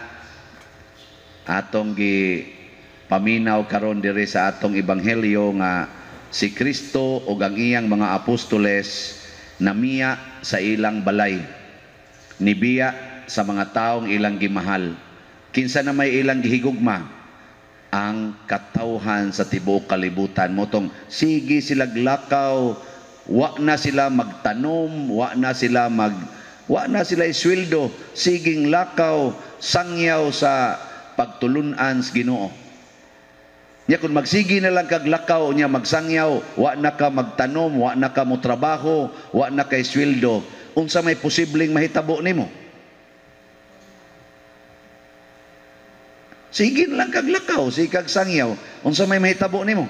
atong gi paminaw karon diri sa atong ebanghelyo nga si Kristo ug ang iyang mga apostoles namiya sa ilang balay, nibiya sa mga taong ilang gimahal. Kinsa na may ilang gihigugma? Ang katawhan sa tibuok kalibutan. Motong sige sila glakaw Wa na sila magtanom, wa na sila isweldo, siging lakaw, sangyaw sa pagtulunan sa Ginoo. Nya kung magsigi na lang kag lakaw nya magsangyaw, wa na ka magtanom, wa na ka mo trabaho, wa na kay sweldo, unsa may posibleng mahitabo nimo? Sige na lang kag lakaw, sige kag sangyaw, unsa may mahitabo nimo?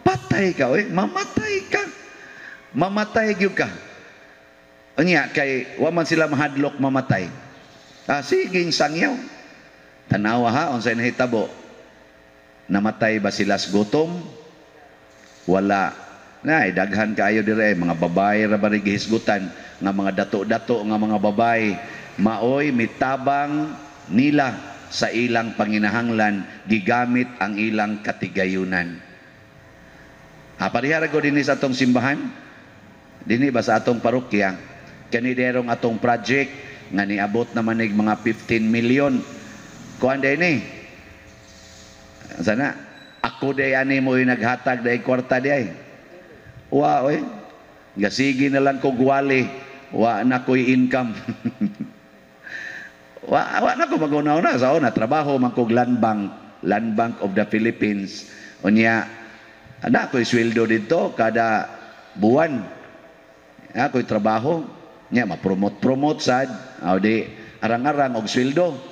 Patay ka, oy, mamatay ka. Mamatay gyud ka. Unya kay wa man sila mahadlok mamatay. Ah, siging sangyaw. Tanawa ha, unsay nahitabo? Namatay ba sila sa gutom? Wala. Na, daghan kaayo dire, mga babae ra ba rin gihisgutan, nga mga dato-dato nga mga babae, maoy mitabang nila sa ilang panginahanglan, gigamit ang ilang katigayunan. Parihara ko dinhi sa atong simbahan, dinhi ba sa atong parokya, kani derong atong project nga niabot naman nig mga 15 million. Kuan day ni. Sana ako day ani mo yung naghatag day kwarta day. Wa oy. Gasigi na lang ko gwali, wa na ko'y income. Wa na ko maguna-una sa una trabaho man kog Land Bank of the Philippines. Unya ana ko'y sweldo dito kada buwan. Ako'y trabaho nya ma-promote-promote sad, aw di arang-arang og sweldo.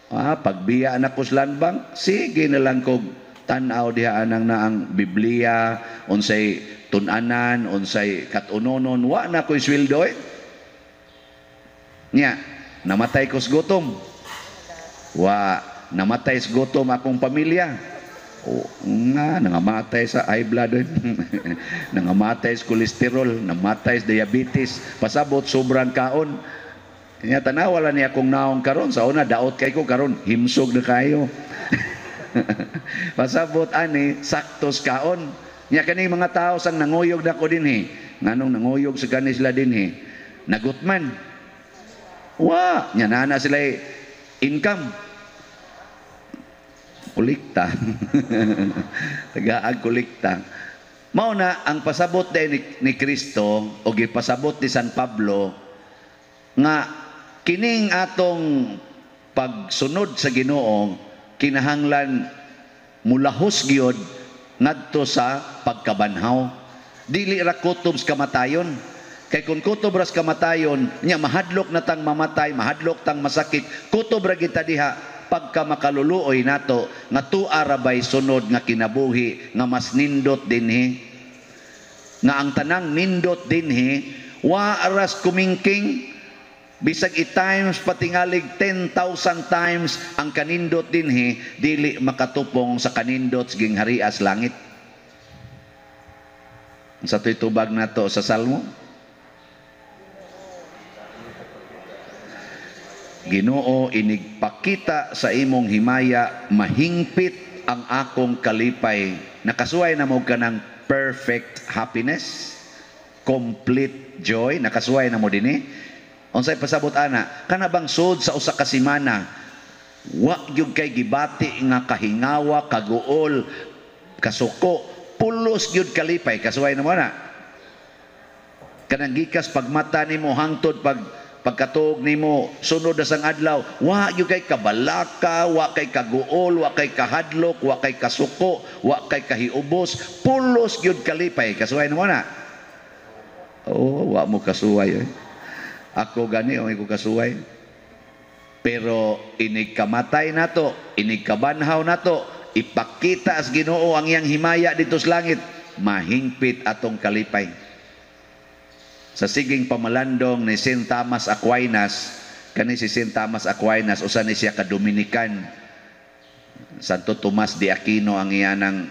Pagbiya na ko sa Land Bank, sige na lang kog tan-aw diha anang naang Biblia, unsay tun-anan, unsay katunonon, wa na ko'y sweldo eh. Nya, namatay ko sa gutom. Wa, namatay sa gutom akong pamilya. O, nga, nangamatay sa high blood, eh. Nangamatay sa kolesterol, namatay sa diabetes, pasabot sobrang kaon. Nya tanawa lang niya akong naong karon sa una daot kay ko karon himsog na kayo. Pasabot ani saktos kaon. Nya kani mga tao sang nanguyog na ko dinhi. Nganong nanguyog sa kani sila dinhi? Nagutman. Wa, nya nana sila income. Kolekta. Tagaag kolekta. Mao na ang pasabot day ni Kristo o gipasabot ni San Pablo nga kining atong pagsunod sa Ginoo kinahanglan mulahos gyud ngadto sa pagkabanhaw. Dili ra kutob sa kamatayon. Kay kung kutob ra sa kamatayon, nya mahadlok na tang mamatay, mahadlok tang masakit, kutob ra kita diha pagka makaluluoy nato nga tua ra bay sunod nga kinabuhi nga mas nindot dinhi. Nga ang tanang nindot dinhi wa ras kumingking bisag i-times patingalig 10,000 times ang kanindot dinhi dili makatupong sa kanindot sa gingharias langit. Sa to'y tubag nato sa Salmo, Ginoo, inigpakita sa imong himaya, mahingpit ang akong kalipay. Nakasuway na mo ka ng perfect happiness, complete joy, nakasuway na mo dinhi. Unsay pasabot ana, kana bang sud sa usa ka semana, wa gyud kay gibati nga kahingawa, kaguol, kasuko, pulos gyud kalipay, kasuway na mo na. Kanang gikas pagmata nimo hangtod pagkatuog nimo sunod na sang adlaw, wa gyud kay kabalaka, wa kay kaguol, wa kay kahadlok, wa kay kasuko, wa kay kahiubos, pulos gyud kalipay, kasuway na mo na. Oh, wa mo kasuway eh. Ako gani o ko kasuway. Pero inigkamatay nato, inigkabanhaw nato, ipakita as Ginoo ang iyang himaya dito sa langit, mahingpit atong kalipay. Sa siging pamalandong ni Saint Thomas Aquinas, kani si Saint Thomas Aquinas usa ni siya ka Dominican. Santo Tomas de Aquino ang iyanang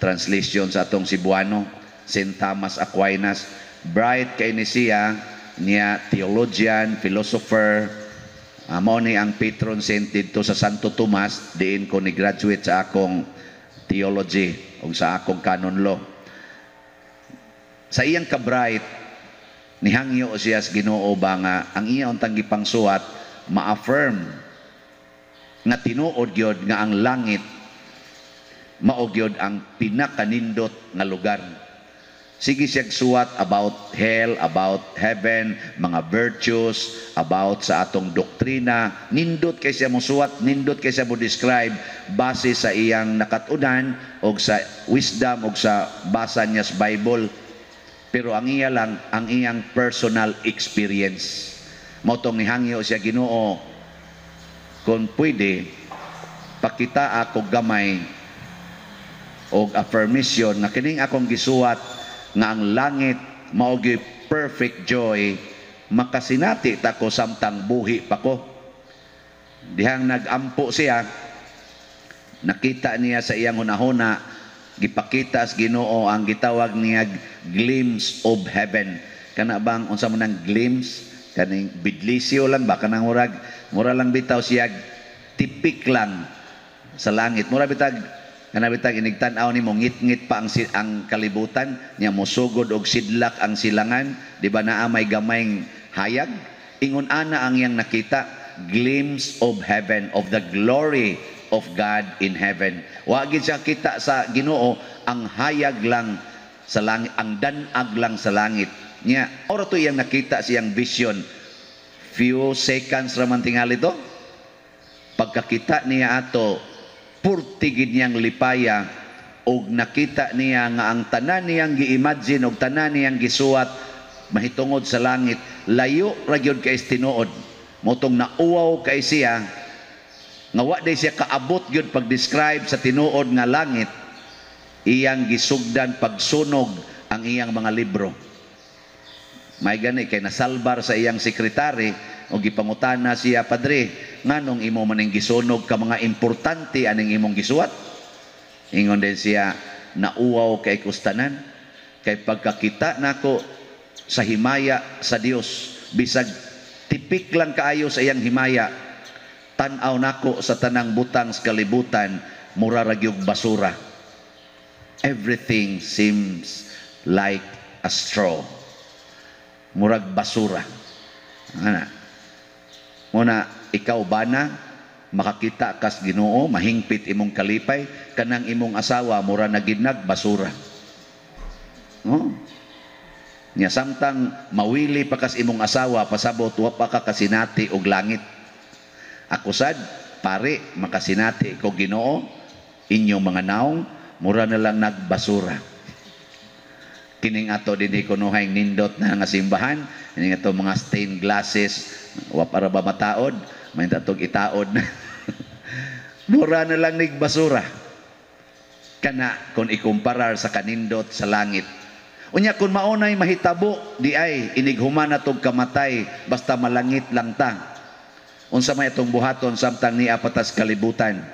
translation sa atong Cebuano. Saint Thomas Aquinas, bright kay ni siya, niya theologian, philosopher. Mao ni ang patron saint didto sa Santo Tomas, diin ko ni graduate sa akong theology ug sa akong canon law. Sa iyang ka-bright, nihangyo siya sa Ginoo ba nga ang iya untang gipangsuwat ma-affirm nga tinuod gyud nga ang langit Mao gyud ang pinakanindot nga lugar. Sige siya suwat about hell, about heaven, mga virtues, about sa atong doktrina. Nindot kay siya mo suwat, nindot kay siya mo describe base sa iyang nakatunan og sa wisdom og sa basa niya sa Bible. Pero ang iya lang, ang iyang personal experience. Mao tong nihangyo siya, "Ginoo, kung pwede, pakita ako gamay og affirmation nga kining akong gisuwat nga ang langit mao gyud perfect joy, makasinati ta ko samtang buhi pa ko." Dihang nagampo siya, nakita niya sa iyang hunahuna, gipakita sa Ginoo ang gitawag niya glimpse of heaven. Kana bang unsa man ang glimpse, kaning bidlisyo lang ba, kanang murag mura lang bitaw siya, tipik lang sa langit, mura bitag kana bitag inigtan-aw nimo, ngit-ngit pa ang kalibutan niya, mosugod og sidlak ang silangan, di ba naa may gamayng hayag? Ingon ana ang iyang nakita, glimpse of heaven, of the glory of God in heaven. Wa gid siya kita sa Ginoo, ang hayag lang sa langit, ang danag lang sa langit niya. Ora to iyang nakita siyang vision. Few seconds ra man tingali to. Pagkakita niya ato, purti gid niyang lipaya og nakita niya nga ang tanan niyang gi-imagine og tanan niyang gisuwat mahitungod sa langit, layo ra gyud kay tinuod. Mao tong nauwaw kay siya nga wa day siya kaabot gyud pag-describe sa tinuod nga langit. Iyang gisugdan pagsunog ang iyang mga libro. May gani kay nasalbar sa iyang sekretary o gipangutana siya, "Padre, nganong imo maning gisunog ka mga importante aning imong gisuwat?" Ingon din siya, "Nauwaw kay kustanan kay pagkakita nako sa himaya sa Dios, bisag tipik lang kaayo sa iyang himaya, tan-aw nako sa tanang butang sa kalibutan, mura ra gyud basura. Everything seems like a straw." Murag basura. Ana. Muna, ikaw bana, makakita kas Ginoo, mahingpit imong kalipay, kanang imong asawa, mura na ginag basura. No? Nya samtang mawili pa kas imong asawa, pasabot wa pa ka kasinati og langit. Ako sad, pare, makasinati ko Ginoo, inyong mga naong, mura na lang nagbasura. Kining ato dinhi kunuhay nindot na nga simbahan, kining ato mga stained glasses, wa para ba mataod, may tatog itaod na. Mura na lang nigbasura. Kana kung ikumparar sa kanindot sa langit. Unya kung maunay mahitabo, di ay inighuman na tog kamatay, basta malangit lang ta. Unsa may atong buhaton samtang niya patas kalibutan?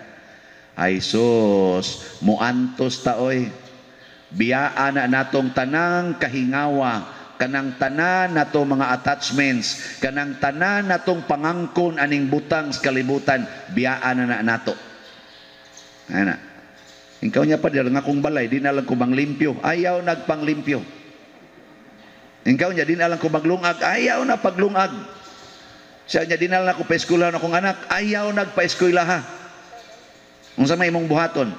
Ay sus, muantos ta oy. Biyaan na natong tanang kahingawa, kanang tanan nato mga attachments, kanang tanan natong pangangkon aning butang sa kalibutan, biyaan na, na nato. Ana. Ikaw niya pa nga akong balay, di na lang ko manglimpyo. Ayaw nagpanglimpyo. Ikaw niya, di na lang ko maglungag. Ayaw na paglungag. Siya niya, di na lang ako paeskwelahan akong anak. Ayaw nagpaeskwelaha. Unsa may imong buhaton?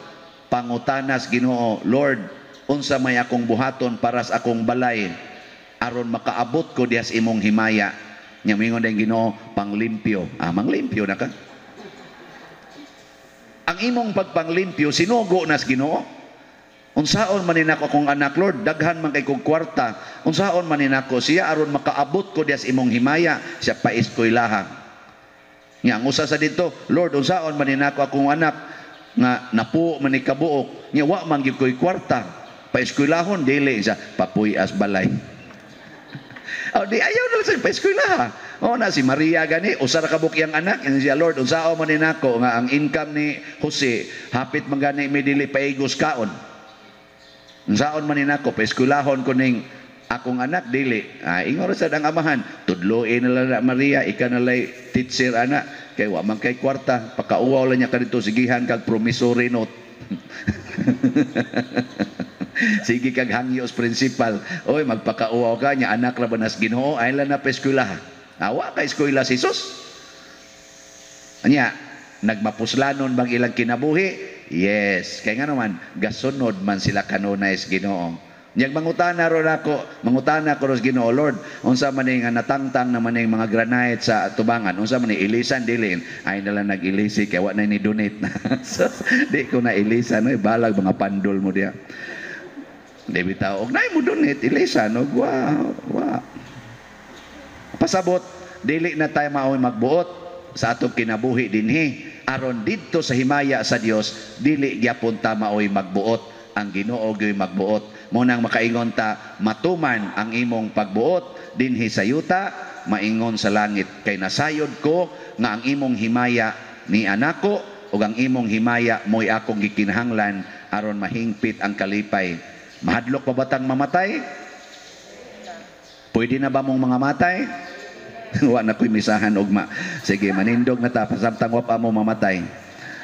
Pangutanas Ginoo, "Lord, unsa may akong buhaton para sa akong balay aron makaabot ko diha sa imong himaya?" Nya mingon din Ginoo, "Panglimpyo." Ah, manglimpyo na ka. Ang imong pagpanglimpyo sinugo na sa Ginoo. "Unsaon man ni nako akong anak, Lord, daghan man kay kog kwarta. Unsaon man ni nako siya aron makaabot ko diha sa imong himaya?" Siya paeskwelaha. Nga ang usa sa dito, "Lord, unsaon man ni nako akong anak nga napuo man ni kabuok, nya wa man gyud koy kwarta. Paeskwelahon dili?" Siya papuy-as balay. Oh, di ayaw na lang sa paeskwelaha. Oh, na si Maria gani, usa ra ka buok iyang anak, and siya, "Lord, unsaon man ni nako nga ang income ni Jose hapit man gani may dili paigos kaon. Unsaon man ni nako, paeskwelahon ko ning akong anak dili?" Ah, ingon ra sad ang amahan, "Tudloin na lang na Maria, ika na lay teacher ana, kay wa man kay kwarta, pakauwaw lang niya kadto, sigihan kag promissory note. Sige kag hangyo sa principal. Oy, magpakauwaw ka niya, anak ra ba nas Ginoo, ay lang na paeskwelaha." Awa ka eskwela si Jesus. Anya, nagmapuslanon bang ilang kinabuhi? Yes. Kay nga naman, gasunod man sila kanunay sa Ginoo. Nyag mangutana ron ako, mangutana ko ros Ginoo, "Lord, unsa man ni nga natangtang naman ning mga granite sa tubangan, unsa man ni, ilisan, dili?" Ay nala nag-ilisi kay wa na ni donate na. So, di ko na ilisan, no, balag mga pandol mo diya. Di bitaw, og naay mo donate, ilisan, og wa, wa. Pasabot, dili na tayo maoy magbuot sa atong kinabuhi dinhi aron didto sa himaya sa Dios dili gyapon ta maoy magbuot, ang Ginoo gyoy magbuot. Mo nang makaingon ta, "Matuman ang imong pagbuot dinhi sa yuta maingon sa langit," kay nasayod ko nga ang imong himaya ni anako ug ang imong himaya mo'y akong gikinahanglan aron mahingpit ang kalipay. Mahadlok pa ba tang mamatay? Pwede na ba mong mga matay? Wa na ko'y misahan ugma. Sige, manindog na ta samtang wa pa mo mamatay.